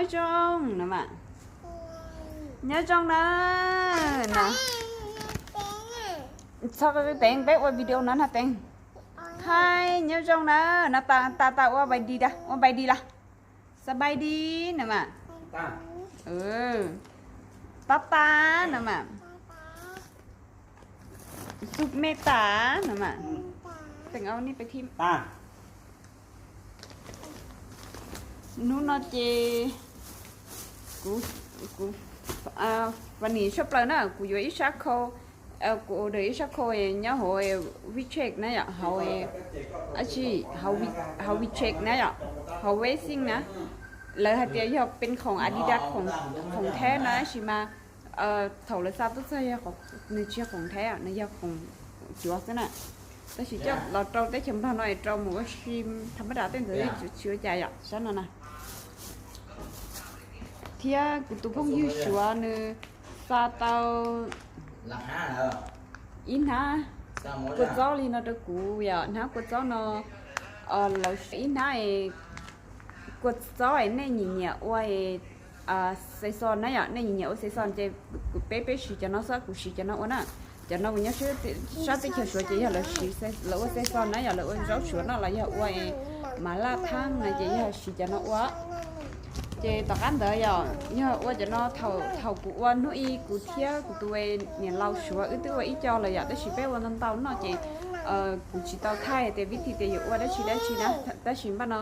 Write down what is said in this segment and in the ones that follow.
Zoo na mas. Nyob zoo na. Txhob qw teev, peb ua video no na teev. Hi, nyob zoo na. No tas tas ua npai di da, ua npai di las. Sa npai di na mas. Tab tab na mas. Xub me tas na mas. Teem au nej peb thib. Hnub no ces kuv, kuv, funny tshaj plaws na, kuv yuav ib sab khau, kuv order ib sab khau nyob hauv WeChat na yom, hauv, hauv WeChat na yom, hauv Weixin na. Lawv hais tias yog pes khoom Adidas, khoom Thaiv na, tab sis mas thaum lawv xa tuaj txog nws tsis yog khoom Thaiv, nws yog khoom cuav xwb na. Tab sis coj los rau teb chaws Nplog no es rau mus ua si tham mab dam tej ntawd tsis ua cas yom, sab no na. Thiab kuv tus phooj ywg Suav nws xa tau ib hnab kua txob li no rau kuv yom, hnab kua txob no lawv ib hnab kua txob nej nyiam nyiam ua Saison na yom, nej nyiam nyiam ua Saison ces peb peb siv cov no xwb, kuv siv cov no ua na. Cov no kuv nyob sab teb chaws Suav ces yog lawv siv, lawv ua Saison na yom, lawv ua zaub Suav no los yog ua mas laj thab no ces yog siv cov no ua. Ces tom qab ntawd yom, yog ua cov no thaum kuv ua hnub i kuv thiab kuv tus niam laus Suav wb twb ua ib co lawm yom, tab sis peb ua ntau ntau noj ces kuv tsis tau thaij tias vib thi tias yuav ua dab tsi dab tsi na, tab sis npaj no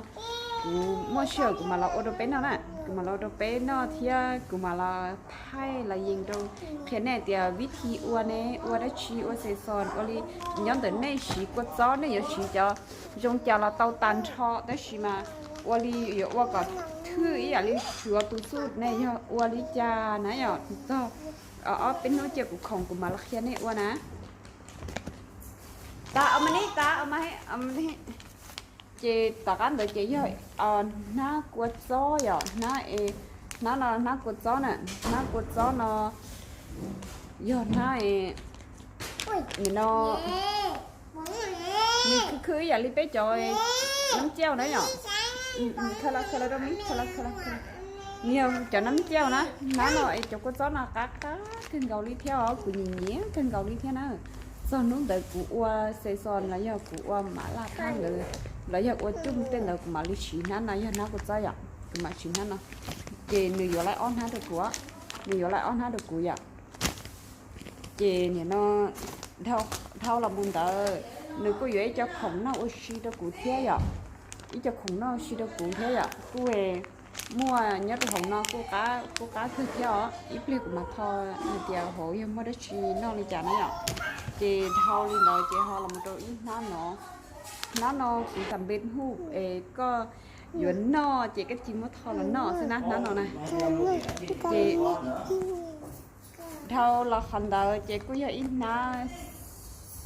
kuv muaj sij hawm kuv mam los ua rau peb noj na, kuv mam los ua rau peb noj thiab kuv mam los thaij los yees rau qhia nej tias vib thi ua ne ua dab tsi, ua Saison ua li. Nyob ntawm nej siv kua txob nej yuav siv cov zoo cas los tau tag nrho, tab sis mas ua li yuav ua kom thwj ib yam li Suav tus xub ne yog ua li cas na yom. Txog ob peb hnub cia kuv khoom kuv mam los qhia nej ua na. Tas, ces tom qab ntawd ces yog hnab kua txob yom, hnab, hnab no hnab kua txob na, hnab kua txob no yog hnab no, nws khwj khwj ib yam li peb cov nab ncauj na yom. Nws yog cov nab ncauj na, hnab no es cov kua txob no qab qab kawg nkaus li thiab os, kuv nyiam nyiam kawg nkaus li thiab na. Txog hnub ntawd kuv ua Saison los yog kuv ua mas laj thab ntawd los yog ua cuj tej ntawd kuv mam li siv hnab no, yog hnab kua txob yom, kuv mam siv hnab no. Ces nws yuav laij ob hnab rau kuv, nws yuav laij ob hnab rau kuv yom. Ces nim no dhau los mus ntawd nws kuj yuav ib co khoom noj ua si rau kuv thiab yom, ib co khoom noj ua si rau kuv thiab yom. Kuj muaj nyob rau hauv no kuj qab, kuj qab kawg thiab os. Ib pliag kuv mam tho hais tias hauv yog muaj dab tsi noj li cas na yom. Ces dhau li ntawd ces ho los mus rau ib hnab no, hnab no kuv xam npe hu es koj yuav noj ces koj cia li muab tho los noj xwb na, hnab no na. Ces dhau los qhov ntawd ces kuj yog ib hnab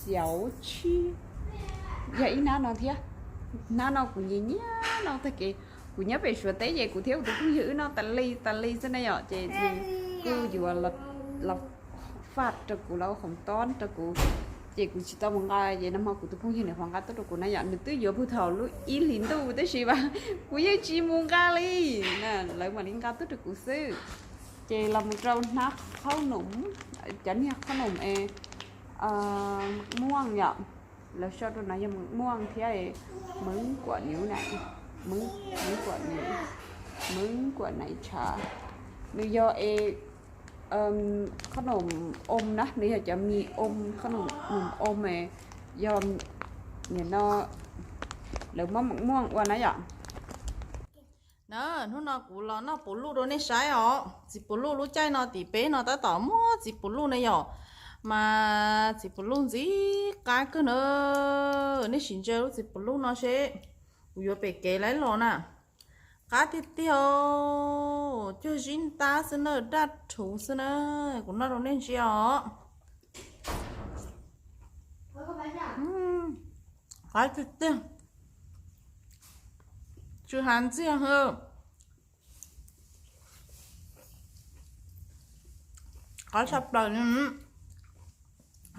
xiauv tshib, yog ib hnab no thiab. Hnab no kuv nyiam nyiam noj tag kev. Kuv nyob pem Suav teb ces kuv thiab kuv tus phooj ywg wb noj tas li tas li xwb na yom, ces nws kuj yuav los faj rau kuv, los ua khoom tob rau kuv. Ces kuv tsis tau mus nqa, ces nag hmo kuv tus phooj ywg nws ho nqa tuaj rau kuv na yom, nws twb yuav puag thaum lub ib hlis ntuj tab sis mas kuv yeej tsis mus nqa li, lawv mam li nqa tuaj rau kuv xwb. Ces los mus rau hnab qhaub noom, cov niag qhaub noom es muaj yom, lawv sau rau no yog muaj thiab, mov kuam niv na, mov kuam niv, mov kuam naiv tshav, nws yog es qhaub noom om na, nws yog cov mis om, qhaub noom om, yog nim no lawv muab mov muaj ua na yom. Na, hnub no kuv los noj puv luj rau nej saib os. Txiv puv luj lub caij no tim peb no tab tom muaj txiv puv luj ne yom. Mas txiv puv luj ntxim qab kawg na. Nej sim ntsia lub txiv puv luj no seb, kuv yuav pem kev laib los na. Qab tiag tiag, cuag zib ntab xwb na, daj rhuv xwb na. Kuv noj rau nej ntsia os. Qab tiag tiag, tsis hais ntxiag. Qab tshaj plaws li.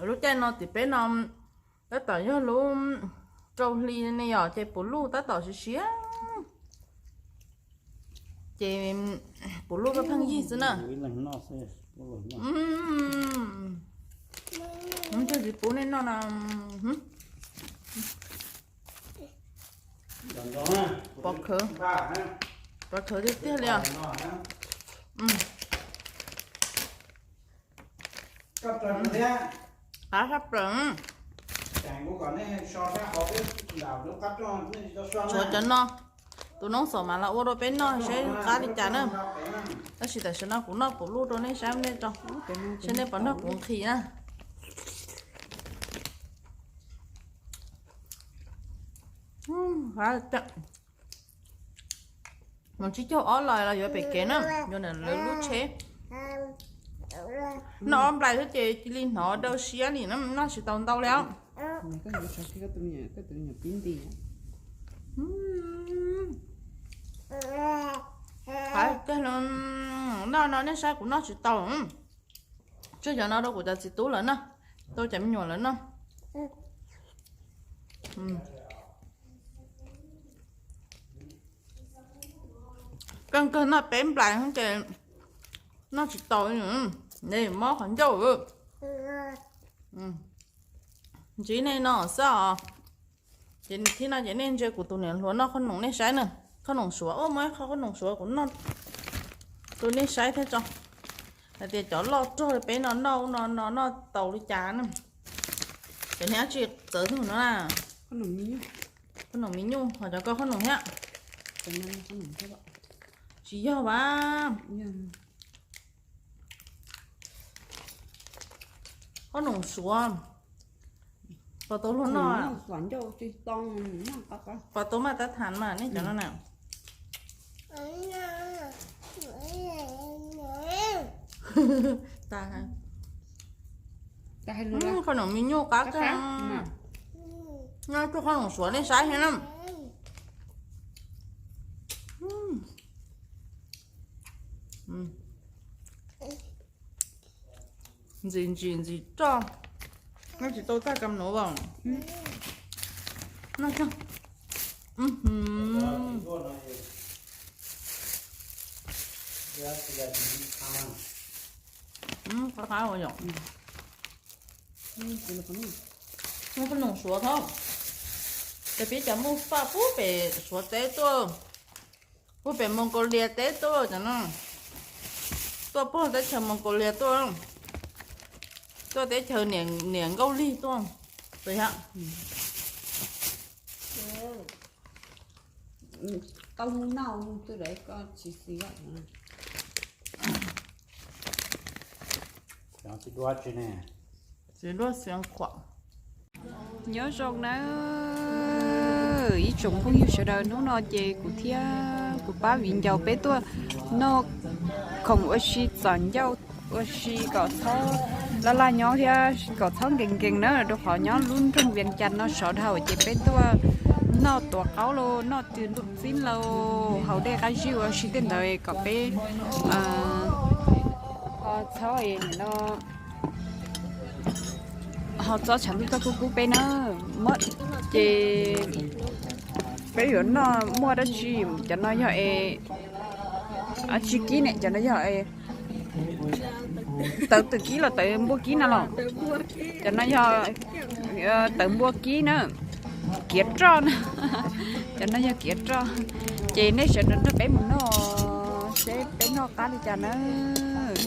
Lub caij no tim peb no tab tom yog lub rau hli ne yom, ces puv luj tab tom siav siav. Ces puv luj rau pheej yig xwb na. Ntag tsis pub nej noj no. Pov khawv, pov khawv tiag tiag li os. Qab tshaj plaws. Tshuav cov no, tus noob xom mas los ua rau peb noj seb qab li cas na. Tab sis tam sim no kuv noj puv luj rau nej saib, nej tso, seb nej puas nrog kuv nqhis na. Mus tsib caug ob los los yuav pem kev na, yuav ntawm lawv lub tsheb. Noj ob nplais xwb ces cia li hnov daw siab li na, noj tsis tau ntau li os. Noj no nej saib kuv noj tsis tau. Tseg cov no rau kuv cov txiv tub lawv noj, rau cov me nyuam lawv noj. Kawg kawg noj peb nplais ces noj tsis tau, mob qhov ncauj. Ntsib nej no xwb os. Ces thib no ces nej ntsia kuv tus niam hluas noj qhob noom nej saib na. Qhob noom suav, muaj ib qho qhob noom suav kuv noj rau nej saib thiab tso, hais tias cov loj rog peb no noj ub no no noj tau li cas na. Cov niag dab tsi txawv tus no na? Qhob noom me nyuj, ho cov ko qhob noom thiab? Tsis yog vas. Qhob noom suav. Pos tau luag noj, pos tau maj tab thas mas nej cov no na. Qhob noom me nyuj qab kawg. Noj tug qhob noom suav nej saib thiab na. Ntxim ntsim ntxim roj, noj tsis tau tag kam nuv as. Noj tag. Qab qab ua yom. Muaj qhob noom suav thiab. Ces peb cov muj faj puag pem suav teb tuaj, puag pem Mongolia teb tuaj cov no, tuaj puag teb chaws Mongolia tuaj, tuaj teb chaws niam nkauj lig tuaj. Txiv duab xia khuam. Nyob zoo nawb ib tsoom phooj ywg sawv daws, hnub no ces kuv thiab kuv pab viv ncaus peb tuaj noj khoom ua si txom ncauj, ua si kom txhob laj laj nyob thiab kom txhob nkees nkees na, rau qhov nyob lub nroog Vias Cas no sov dhau ces peb tuaj noj tuav qaub lauj, noj tw ntuj txib lauj, haus dej qab zib ua si tej ntawd kom peb ho txhob no ho txob tshav ntuj txob kub kub peb na. Ces peb yuav noj muaj dab tsi? Cov no yog es tsis kib ne, cov no yog es tawv twm kib los tawv npua kib no los? Cov no yog tawv npua kib na, kiav roj na. Cov no yog kiav roj. Ces nej sawv daws nrog peb mus noj seb peb noj qab li cas nawb.